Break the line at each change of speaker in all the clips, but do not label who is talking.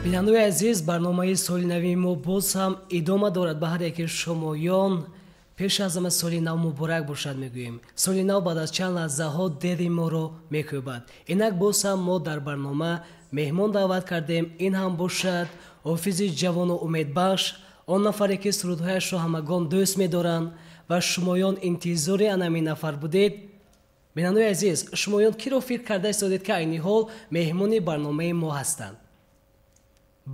Бинандаои азиз, барномаи соли нави мо боз ҳам идома дорад. Ба ҳар яке шумоён пеш аз ҳама соли нав муборак бошад мегӯем. Соли нав баъд аз чанд лаҳзаҳо дери моро мекӯбад. Инак боз ҳам мо дар барнома меҳмон даъват кардем. Ин ҳам бошад ҳофизи ҷавону умедбахш, он нафаре ки сурудҳояшро ҳамагон дӯст медоранд ва шумоён интизори анамин нафар будед. Бинандаои азиз, шумоён киро фикр карда истодед, ки айни ҳол меҳмони барномаи мо ҳастанд?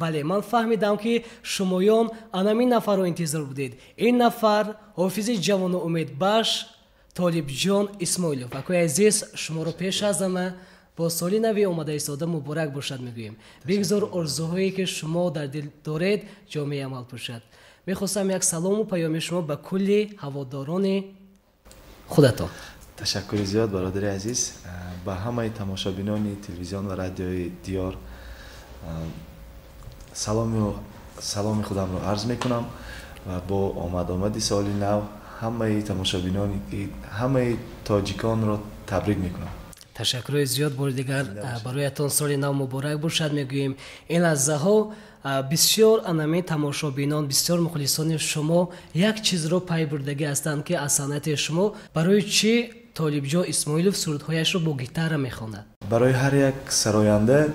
Бале, ман фаҳмидам, ки шумоён анамин нафарро интизор будед. Ин нафар ҳофизи ҷавону умедбахш Толибҷон Исмоилов. Акои азиз, шуморо пеш аз ҳама бо соли нави омада истода муборак бошад мегӯем. Бигзор орзуҳое ки шумо дар дил доред ҷомеи амал пӯшад. Мехостам як салому паёми шумо ба кулли ҳаводорони худатон.
Ташаккури зиёд, бародари азиз. Ба ҳамаи тамошобинони телевизион ва радиои Диёр саломи худамро арз мекунам ва бо омад-омади соли нав ҳамаи тамошобинони, ҳамаи тоҷиконро табрик мекунам.
Ташаккури зиёд. Бори дигар бароятон соли нав муборак бошад мегӯем. Ин лаҳзаҳо бисёр анами тамошобинон, бисёр мухлисони шумо як чизро пай бурдагӣ ҳастанд, ки аз санъати шумо барои чӣ Толибҷон Исмоилов сурудҳояшро бо гитара мехонад?
Барои ҳар як сароянда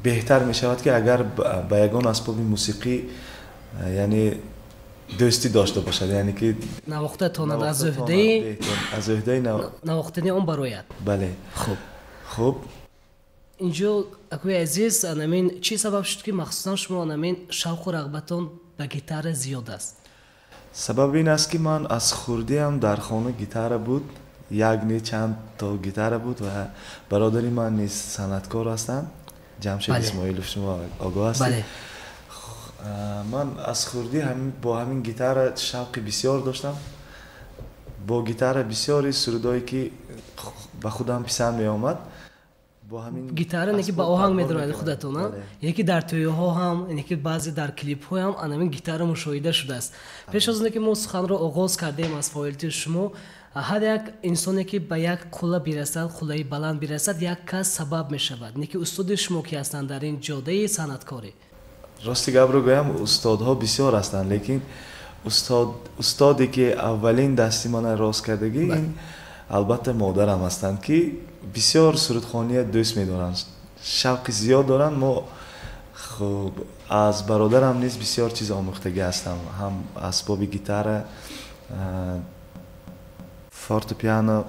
беҳтар мешавад, ки агар ба ягон асбоби мусиқӣ, яъне дӯстӣ дошта бошад, яъне ки
навохта тонад, аз уҳдаи навохтани он барояд.
Бале.
Хуб.
Хуб.
Инҷо, акои азиз, анамин чӣ сабаб шуд, ки махсусан шумо анамин шавқу рағбатон ба гитара зиёд аст?
Сабаб ин аст, ки ман аз хурдиам дар хона гитара буд, як не чанд то гитара буд ва бародари ман низ санъаткор ҳастанд. Ҷамшед Исмоилов, шумо огоҳ ҳастед. Ман аз хурдӣ бо ҳамин гитара шавқи бисёр доштам. Бо гитара бисёри сурудое ки ба худам писанд меомад, бо ҳамин
гитара не ки ба оҳанг медорад худатон, яке ки дар тӯйҳо ҳам, яке ки баъзе дар клипҳо ҳам анамин гитара мушоҳида шудааст. Пеш аз оне ки мо суханро оғоз кардем аз фаъолияти шумо, ҳар як инсоне ки ба як қулла бирасад, қуллаи баланд бирасад, як кас сабаб мешавад. Не ки устоди шумо ки ҳастанд дар ин ҷодаи санъаткорӣ?
Рости гапро гӯям, устодҳо бисёр ҳастанд, лекин устоде ки аввалин дасти мана рост кардагӣ, ин албатта модарам ҳастанд, ки бисёр сурудхония дӯст медоранд, шавқи зиёд доранд. Мо хуб аз бародарам низ бисёр чиз омӯхтагӣ ҳастам, ҳам асбоби гитара, фортепиано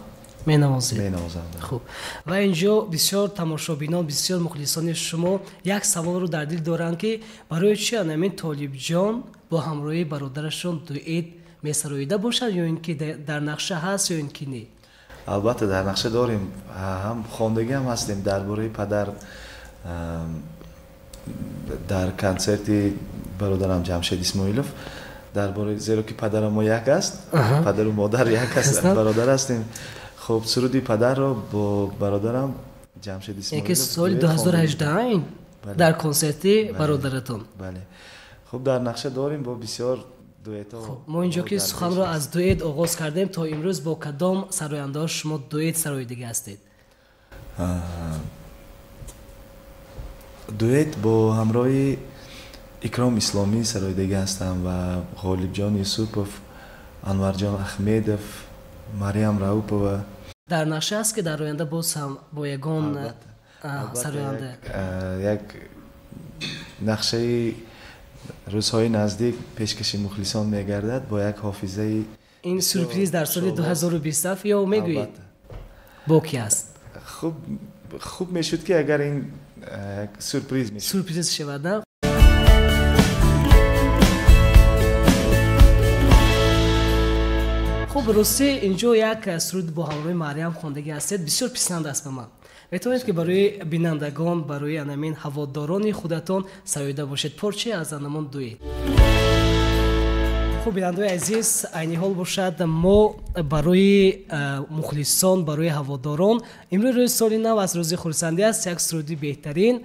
менавозед.
Менавозам.
Хуб, ва инҷо бисёр тамошобинон, бисёр мухлисони шумо як саволро дар дил доранд, ки барои чӣ анамин Толибҷон бо ҳамроҳии бародарашон дуэт месароида бошад, ё ин ки дар нақша ҳаст, ё ин ки не?
Албатта дар нақша дорем, ҳам хондагӣ ҳам ҳастем дар бораи падар дар консерти бародарам Ҷамшед Исмоилов, дар бораи, зеро ки падарам мо як аст, падару модар як аст, бародар ҳастем. Хуб, суруди падарро бо бародарам Ҷамшед Исмоилов
яке соли 2018 дар консерти бародаратон.
Бале. Хуб, дар нақша дорем бо бисёр дуэтҳо.
Мо инҷо ки суханро аз дуэт оғоз кардем, то имрӯз бо кадом сарояндаҳо шумо дуэт сароидагӣ ҳастед?
Дуэт бо ҳамроҳи Икром Исломӣ сароидагӣ ҳастам ва Ғолибҷон Юсупов, Анварҷон Ахмедов, Мариям Раупова.
Дар нақша аст, ки дар оянда боз ҳам бо ягон сароянда?
Як нақшаи рӯзҳои наздик пешкаши мухлисон мегардад бо як ҳофизаи.
Ин сюрприз дар соли 2027 ё мегӯед бо ки аст?
Хуб мешуд, ки агар ин сюрприз мешуд.
Сюрприз шавад, на? Хуб, ростӣ инҷо як суруд бо ҳамроҳи Мариям хондагӣ ҳастед, бисёр писанд аст ба ман. Метавонед ки барои бинандагон, барои анамин ҳаводорони худатон сароида бошед порчае аз анамон дуэт? Хуб, бинандаои азиз, айни ҳол бошад мо барои мухлисон, барои ҳаводорон имрӯз рӯзи соли нав аст, рӯзи хурсандӣ аст, як суруди беҳтарин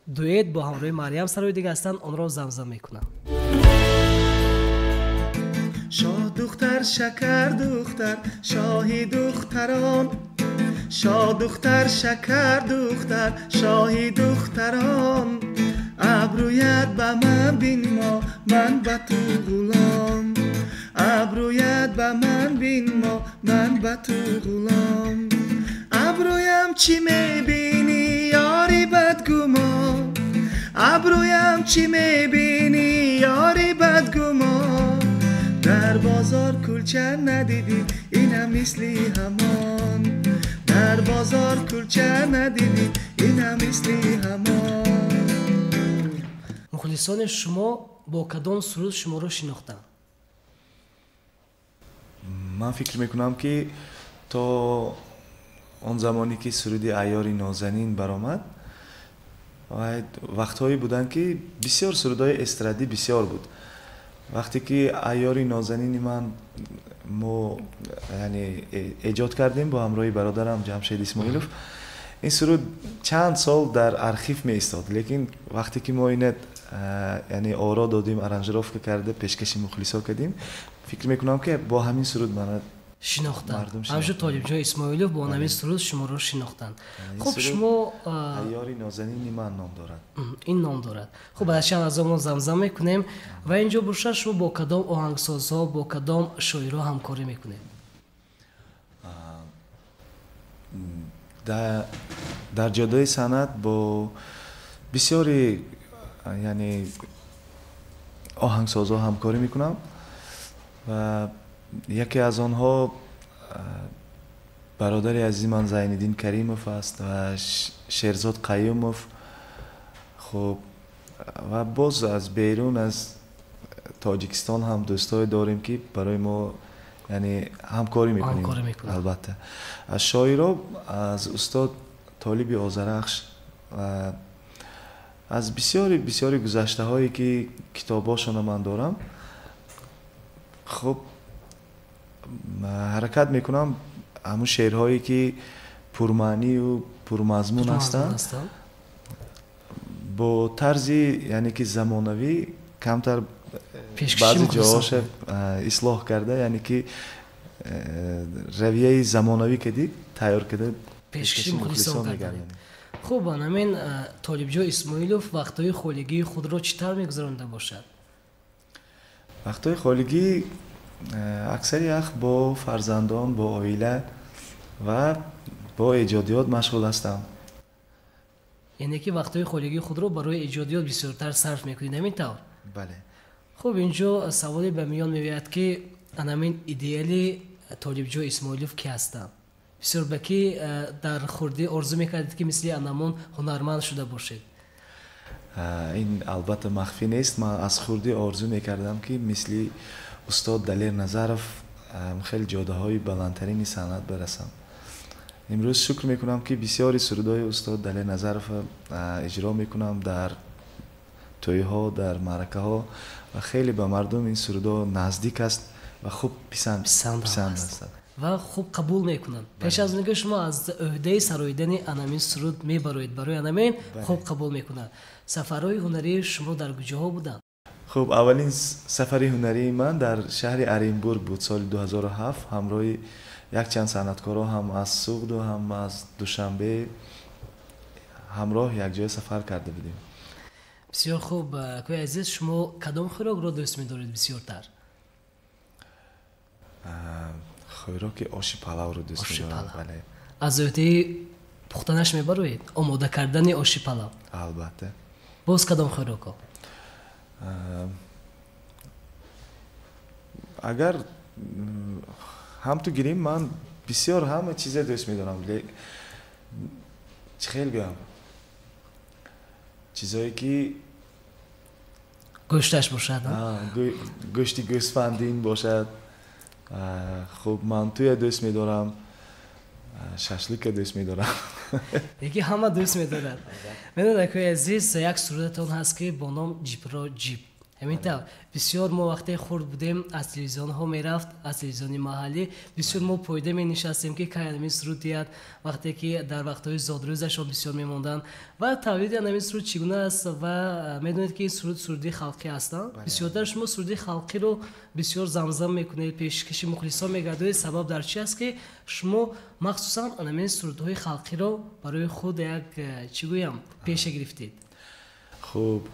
дуэт бо ҳамроҳи Мариям сароидагӣ ҳастанд, онро замзам мекунам.
Шоҳ духтар, шакар духтар, шоҳи духтарон, шоҳ духтар, шакар духтар, шоҳи духтарон. ман бинмо, ман ба ту ғулом. Абрӯят ба ман бинмо, ман ба ту ғулом. Абрӯям чӣ мебинӣ, ёри бадгумон? Абрӯям чӣ мебинӣ, ёри бадгумон? Дар бозор кулча надидӣ, инам мисли ҳамон. Дар бозор кулча надидӣ, инам мисли ҳамон.
Мухлисони шумо бо кадом суруд шуморо шинохтанд?
Ман фикр мекунам, ки то он замоне ки суруди «Айёри нозанин» баромад, вақтҳое буданд, ки бисёр сурудҳои эстрадӣ бисёр буд. Вақте ки «Айёри нозанини» ман мо, яъне, эҷод кардем бо ҳамроҳи бародарам Ҷамшед Исмоилов, ин суруд чанд сол дар архив меистод, лекин вақте ки мо ина, яъне, оро додем, аранжировка карда пешкаши мухлисо кардем, фикр мекунам, ки бо ҳамин суруд мана
шинохтанд. Ҳамчун Толибҷон Исмоилов бо ҳамин суруд шуморо шинохтанд. Хуб, шумо
«Айёри нозанини ман» ном дорад.
Ин ном дорад. Хуб, баъд чанд лаҳза мо замзам мекунем. Ва инҷо бошад, шумо бо кадом оҳангсозҳо, бо кадом шоирҳо ҳамкорӣ мекунед?
Дар ҷодаи санъат бо бисёри, яъне, оҳангсозҳо ҳамкорӣ мекунам ва яке аз онҳо бародари азизи ман Зайниддин Каримов аст ва Шерзод Қаюмов. Хуб, ва боз аз берун аз Тоҷикистон ҳам дӯстое дорем, ки барои мо, яъне, ҳамкорӣ мекунем. Албатта, аз шоиро аз устод Толиби Озарахш ва аз бисёри бисёри гузаштаҳое, ки китобҳошона ман дорам. Хуб, ҳаракат мекунам ҳамун шеърҳое, ки пурмаънию пурмазмун ҳастанд, бо тарзи, яъне ки, замонавӣ камтар баъзе ҷоҳоша ислоҳ карда, яъне ки, равияи замонавӣ кади тайёр карда
пешкаши мухлисон мегардонем. Хуб, анамин Толибҷон Исмоилов вақтҳои холигии худро чӣ тавр мегузаронда бошад?
Вақтҳои холигӣ аксари вақт бо фарзандон, бо оила ва бо эҷодиёт машғул ҳастам.
Яъне ки вақтҳои холигии худро барои эҷодиёт бисёртар сарф мекунед, ҳамин тавр?
Бале.
Хуб, инҷо саволе ба миён меояд, ки анамин идеали Толибҷон Исмоилов ки ҳастанд? Бисёр ба ки дар хурдӣ орзу мекардед, ки мисли анамон ҳунарманд шуда бошед?
Ин албатта махфӣ нест, ман аз хурдӣ орзу мекардам, ки мисли устод Далер Назаров хеле ҷодаҳои баландтарини санъат барасам. Имрӯз шукр мекунам, ки бисёри сурудҳои устод Далер Назаров иҷро мекунам дар тӯйҳо, дар маъракаҳо ва хеле ба мардум ин сурудҳо наздик аст ва хуб писанд ҳастанд.
Ва хуб қабул мекунанд. Пеш аз он ки шумо аз ӯҳдаи сароидани анамин суруд мебароед, барои анамин хуб қабул мекунанд. Сафарҳои ҳунарии шумо дар куҷоҳо буданд?
Хуб, аввалин сафари ҳунарии ман дар шаҳри Оренбург буд соли 2007, ҳамроҳи якчанд санъаткорҳо ҳам аз Суғду, ҳам аз Душанбе ҳамроҳ якҷоя сафар карда будем.
Бисёр хуб. Акои азиз, шумо кадом хӯрокро дӯст медоред бисёртар?
Хӯроки оши палавро дӯст медорам. Бале.
Аз ӯҳдаи пухтанаш мебароед, омода кардани оши палав?
Албатта.
Боз кадом хӯрокҳо?
Агар ҳамту гирим, ман бисёр ҳама чизе дӯст медорам. Чӣ хел гӯям, чизое ки
гӯшташ бошад.
Гӯшти гӯсфандин бошад. Хуб, мантуя дӯст медорам, шашлика дӯст медорам.
Яки ҳама дӯст медорад. Медонед, акои азиз, як сурудатон ҳаст, ки бо ном «Ҷипро ҷип», ҳамин тавр. Бисёр мо вақте хурд будем, аз телевизионҳо мерафт, аз телевизиони маҳаллӣ. Бисёр мо пойда менишастем, ки кай ҳамин суруд диҳад, вақте ки дар вақтҳои зодрӯзашон бисёр мемонданд. Ва тавлиди ҳамин суруд чӣ гуна аст? Ва медонед, ки ин суруд суруди халқӣ ҳастанд. Бисёртар шумо суруди халқиро бисёр замзам мекунед, пешкаши мухлисон мегардонед. Сабаб дар чи аст, ки шумо махсусан ҳамин сурудҳои халқиро барои худ як, чӣ гӯям, пеша гирифтед?
Хуб.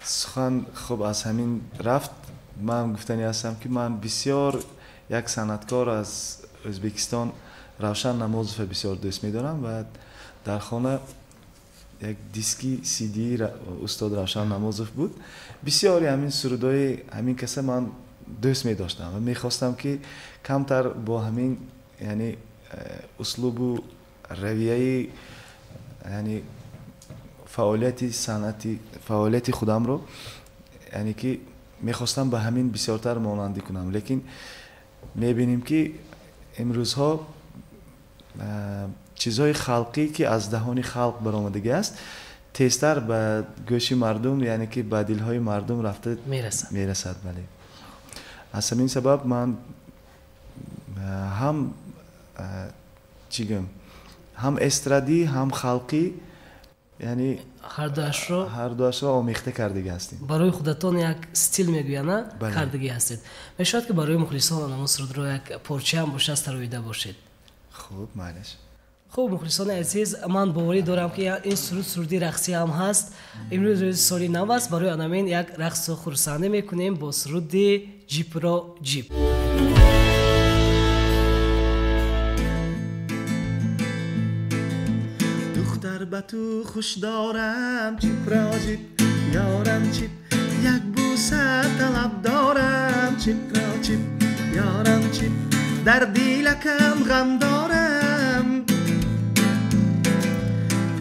Сухан хуб аз ҳамин рафт. Ман гуфтанӣ ҳастам, ки ман бисёр як санъаткор аз Ӯзбекистон, Равшан Намозовро бисёр дӯст медорам ва дар хона як диски CD устод Равшан Намозов буд. Бисёри ҳамин сурудҳои ҳамин каса ман дӯст медоштам ва мехостам, ки камтар бо ҳамин, яъне услубу равияи, яъне фаъолияти санъати, фаъолияти худамро, яъне ки мехостам ба ҳамин бисёртар монандӣ кунам. Лекин мебинем, ки имрӯзҳо чизҳои халқӣ, ки аз даҳони халқ баромадагӣ аст, тезтар ба гӯши мардум, яъне ки ба дилҳои мардум рафта мерасад. Бале, аз ҳамин сабаб ман ҳам, чӣ гӯям, ҳам эстрадӣ, ҳам халқӣ, яъне
ҳардуашро
ҳардуашро омехта кардагӣ ҳастем.
Барои худатон як стил мегӯяна кардагӣ ҳастед. Мешавад, ки барои мухлисон анамон сурудро як порчаам бошад, сароида бошед?
Хуб, майлаш.
Хуб, мухлисони азиз, ман боварӣ дорам, ки ин суруд суруди рақсӣ ҳам ҳаст. Имрӯз рӯзи соли нав аст, барои анамин як рақсу хурсандӣ мекунем бо суруди «Ҷипро ҷип».
Духтар, ба ту хуш дорам, чипро ҷип, ёрам чип, як бӯса талаб дорам, чипро чип, ёрам чип, дар дилакам ғам дорам,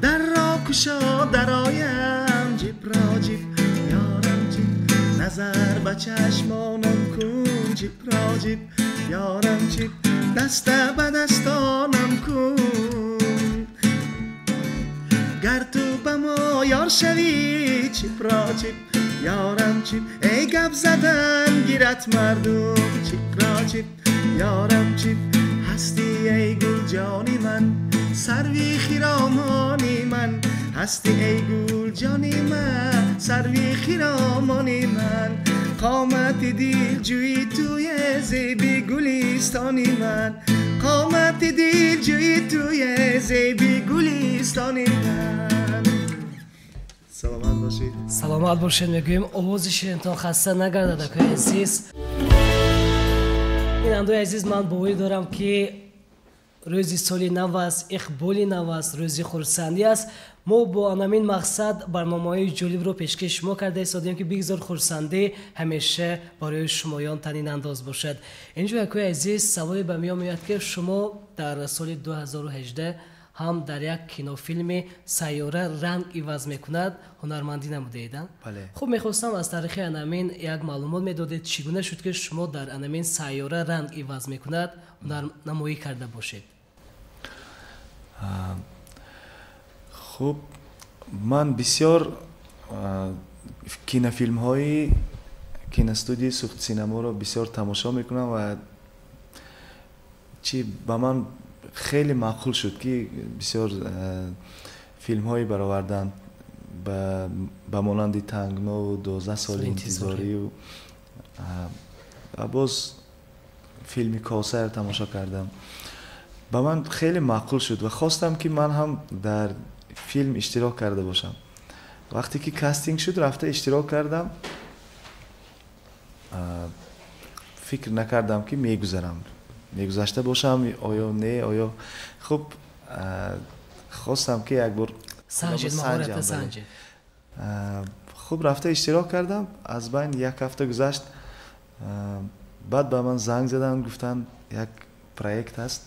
дарро кушо, дароям, ҷипро ҷип, ёрам чип, назар ба чашмонам кун, ҷипро ҷип, ёрам чип, даста ба дастонам кун, гар ту ба мо ёр шавӣ, чипро чип, ёрам чип, эй гап задан гират мардум, чипро чип, ёрам чип, ҳастӣ эй гулҷони ман, сарви хиромони ман, ҳастӣ эй гулҷони ман, сарви хиромони ман, қомати дилҷӯи туе, зеби гулистони ман, қомати дилҷӯи туе, зеби гулистони ман. Саломат бошед.
Саломат бошед мегӯем. Овози ширинтон хаста нагардад, акои азиз. Бинандои азиз, ман боварӣ дорам, ки рӯзи соли нав аст, иқболи нав аст, рӯзи хурсандӣ аст. Мо бо анамин мақсад барномаҳои ҷолибро пешкаши шумо карда истодем, ки бигзор хурсандӣ ҳамеша барои шумоён танинандоз бошад. Инҷо, акои азиз, саволе ба миён меояд, ки шумо дар соли 2018 ҳам дар як кинофилми «Сайёра ранг иваз мекунад» ҳунармандӣ намудаед?
Бале.
Хуб, мехостам аз таърихи анамин як маълумот медодед. Чӣ гуна шуд, ки шумо дар анамин «Сайёра ранг иваз мекунад» ҳунарнамоӣ карда бошед?
Хуб, ман бисёр кинофилмҳои киностудияи Суғдсинаморо бисёр тамошо мекунам ва чи ба ман хеле маъқул шуд, ки бисёр филмҳое бароварданд ба монанди «Тангнову» «12 соли интизорию» ва боз филми «Косаро» тамошо кардам. Ба ман хеле маъқул шуд ва хостам, ки ман ҳам дар филм иштирок карда бошам. Вақте ки кастинг шуд, рафта иштирок кардам. Фикр накардам, ки мегузарам, мегузашта бошам оё не, оё. Хуб, хостам, ки як бор
санҷед.
Хуб, рафта иштирок кардам. Аз байн як ҳафта гузашт, баъд ба ман занг заданд, гуфтанд, як проект ҳаст,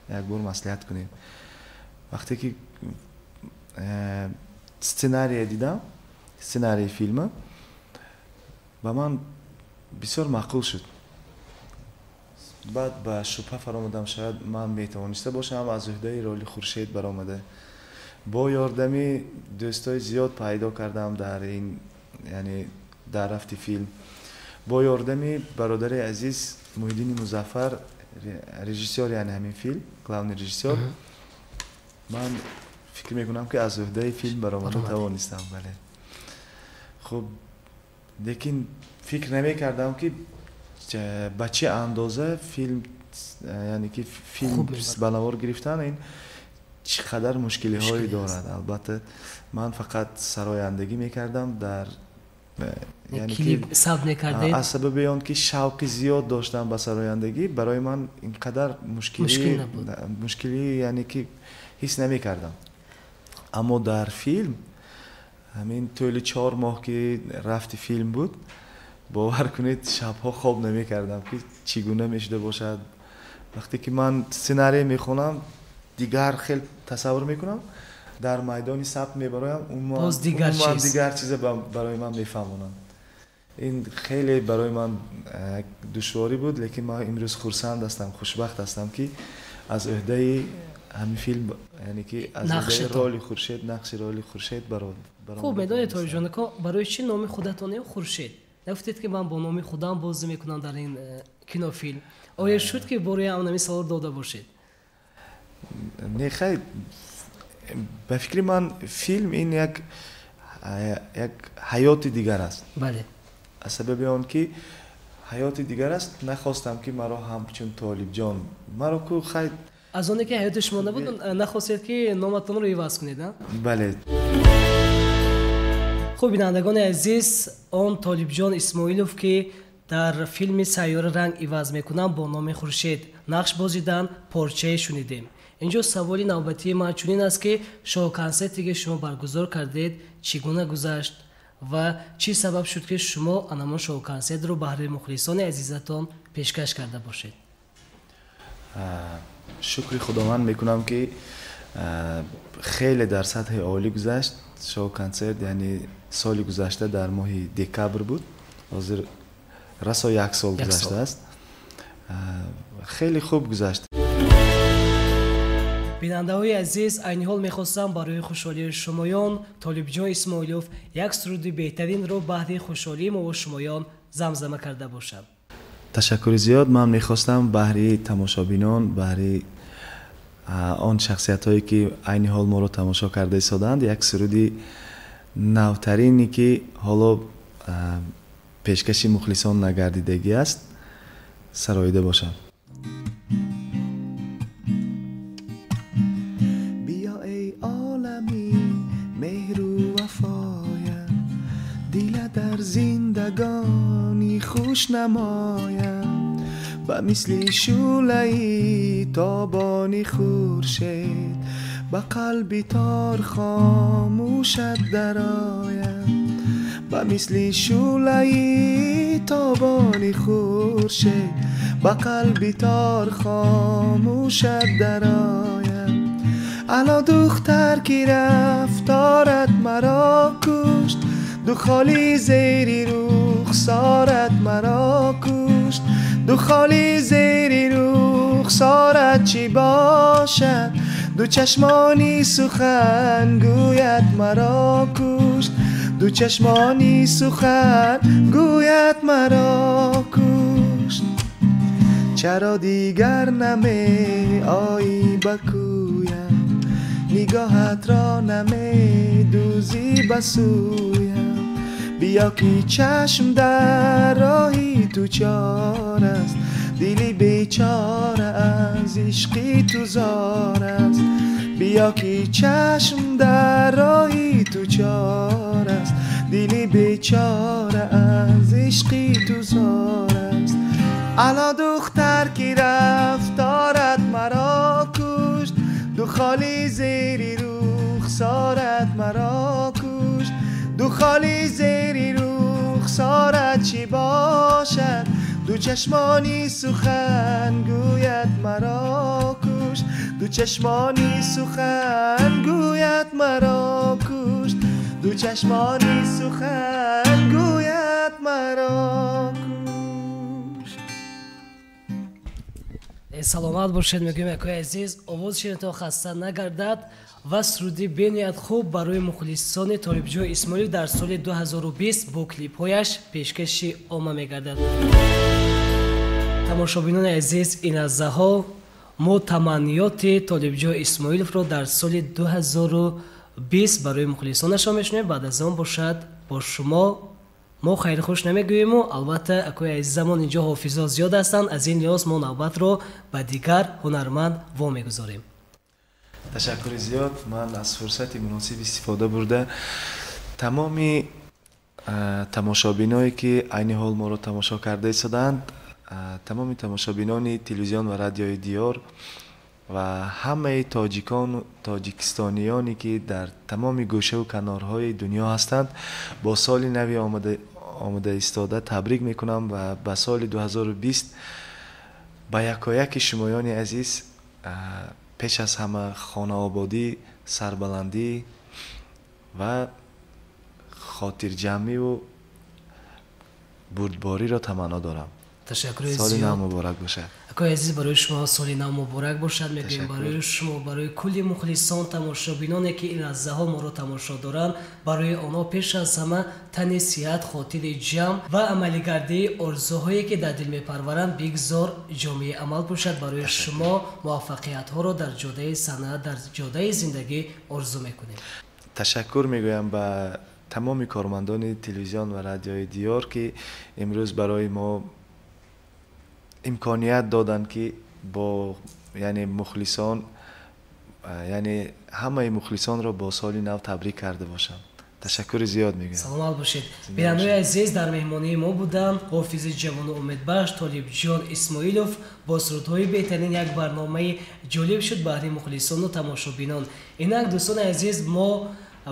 як бор маслиҳат кунем. Вақте ки сценария дидам, сценарии филма ба ман бисёр маъқул шуд. Баъд ба шубҳа фаромадам, шояд ман метавониста бошам аз уҳдаи роли Хуршед баромада. Бо ёрдами дӯстои зиёд пайдо кардам дар ин, яъне дар рафти филм, бо ёрдами бародари азиз Муҳиддини Музаффар, режиссёр, яъне ҳамин филм главный режиссёр, ман фикр мекунам, ки аз уҳдаи филм баромада тавонистам. Бале, хуб, лекин фикр намекардам, ки ба чӣ андоза филм, яъне ки филм ба навор гирифтан ин чӣ қадар мушкилиҳое дорад. Албатта, ман фақат сарояндагӣ мекардам дар
Клип сабт мекардед?
Аз сабаби он ки шавқи зиёд доштам ба сарояндагӣ, барои ман ин қадар мушкилӣ яъне ки ҳис намекардам. Аммо дар филм ҳамин тӯли 4 моҳ ки рафти филм буд, бовар кунед, шабҳо хоб намекардам ки чӣ гуна мешуда бошад. Вақте ки ман сценарий мехонам, дигар хел тасаввур мекунам, дар майдони сабт мебароям, умуман дигар чиза барои ман мефаҳмонанд. Ин хеле барои ман душворӣ буд, лекин ман имрӯз хурсанд ҳастам, хушбахт ҳастам ки аз ӯҳдаи ҳамин филм, яъне ки аз ӯҳдаи роли Хуршед, нақши роли Хуршед баромадам.
Хуб, медонед, Толибҷон ака, барои чӣ номи худатон Хуршед? Нагуфтед ки ман бо номи худам бозӣ мекунам дар ин кинофилм. Оё шуд ки бори ҳам ҳамин савол дода бошед?
Не, хай, ба фикри ман филм ин як ҳаёти дигар аст.
Бале.
Аз сабаби он ки ҳаёти дигар аст, нахостам ки маро ҳамчун Толибҷон, маро ку хай
аз оне ки ҳаёти шумо набуд, нахостед ки номатонро иваз кунед, а?
Бале.
Хуб, бинандагони азиз, он Толибҷон Исмоилов ки дар филми Сайёра ранг иваз мекунам бо номи Хуршед нақш бозидан, порчае шунидем. Инҷо саволи навбатии ман чунин аст ки шоу-консерте ки шумо баргузор кардед, чӣ гуна гузашт ва чӣ сабаб шуд ки шумо анамон шоу-консертро баҳри мухлисони азизатон пешкаш карда бошед?
Шукри Худованд мекунам ки хеле дар сатҳи олӣ гузашт шоу-консерт, яъне соли гузашта дар моҳи декабр буд, ҳозир расо 1 сол гузаштааст. Хеле хуб гузашт.
Бинандаҳои азиз, айни ҳол мехостам барои хушҳолии шумоён Толибҷон Исмоилов як суруди беҳтаринро баҳри хушҳолии мо шумоён замзама карда бошад.
Ташаккури зиёд. Ман мехостам баҳри тамошобинон, баҳри он шахсиятҳое ки айни ҳол моро тамошо карда истодаанд, як суруди навтарине ки ҳоло пешкаши мухлисон нагардидагӣ аст, сароида бошам. Биё эй олами меҳру вафоям, дила дар зиндагонӣ хуш намоям, ба мисли шӯълаи тобони хуршед ба қалби тор хомӯшат дароям, ба мисли шӯълаи тобони хуршед ба қалби тор хомӯшат дароям. Ало духтар ки рафторат маро кушт, ду холи зери рухсорат маро кушт, ду холи зери рухсорат чӣ бошад, ду чашмони сухан гӯяд маро кушт, ду чашмони сухан гӯяд маро кушт. Чаро дигар намеоӣ ба кӯям, нигоҳатро намедӯзӣ ба сӯям, биё ки чашм дар роҳи ту чор аст, дили бечора аз ишқи ту зор аст, биё ки чашм дар роҳи ту чор аст, дили бечора аз ишқи ту зор аст. Ало духтар ки рафторат маро кушт, ду холи зери рухсорат маро кушт, ду холи зери рухсорат чӣ бошад, ду чашмони сухан гӯяд маро кушт, ду чашмони сухан гӯяд маро кушт, ду чашмони сухан гӯяд маро кушт.
Саломат бошед, мегӯем акои азиз, овози ширинатон хаста нагардад ва суруди бениҳоят хуб барои мухлисони Толибҷон Исмоилов дар соли 2020 бо клипҳояш пешкаши омма мегардад. Тамошобинони азиз, ин лаҳзаҳо мо таманниёти Толибҷон Исмоиловро дар соли 2020 барои мухлисонашон мешунавем. Баъд аз он бошад бо шумо мо хайрхуш намегӯему. Албатта, акои азизамон инҷо ҳофизо зиёд ҳастанд, аз ин лиҳоз мо навбатро ба дигар ҳунарманд вомегузорем.
Ташаккури зиёд. Ман аз фурсати муносиб истифода бурда тамоми Тамошобиное ки айни ҳол моро тамошо карда истодаанд, тамоми тамошобинони телевизион ва радиои Диёр ва ҳамаи тоҷикону тоҷикистониёне ки дар тамоми гӯшаву канорҳои дунё ҳастанд, бо соли нави омода истода табрик мекунам ва ба соли 2020 ба якояки шумоёни азиз пеш аз ҳама хонаободӣ, сарбаландӣ ва хотирҷамъиву бурдбориро таманно дорам.
Ташаккури.
Соли нав муборак бошад.
Акои азиз, барои шумо соли нав муборак бошад мегӯем, барои шумо, барои кулли мухлисон, тамошобиноне ки ин лаҳзаҳо моро тамошо доранд. Барои онҳо пеш аз ҳама тани сиҳат, хотири ҷамъ ва амалигардии орзуҳое ки дар дил мепарваранд, бигзор ҷомеи амал бошад. Барои шумо муваффақиятҳоро дар ҷодаи санъат, дар ҷодаи зиндагӣ орзу мекунем.
Ташаккур мегӯям ба тамоми кормандони телевизион ва радиои Диёр, ки имрӯз барои мо имконият доданд, ки бо яъне мухлисон, яъне ҳамаи мухлисонро бо соли нав табрик карда бошам. Ташаккури зиёд мегӯям.
Саломат бошед. Бинандаои азиз, дар меҳмонии мо буданд ҳофизи ҷавону умедбахш Толибҷон Исмоилов бо сурудҳои беҳтарин. Як барномаи ҷолиб шуд баҳри мухлисону тамошобинон. Инак, дӯстони азиз, мо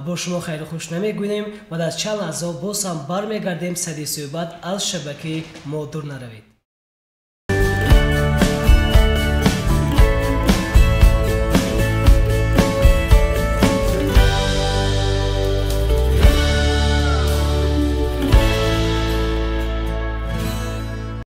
бо шумо хайру хуш намегӯем ва дар чанд лаҳза боз ҳам бармегардем. Сари суҳбат аз шабакаи мо дур наравед.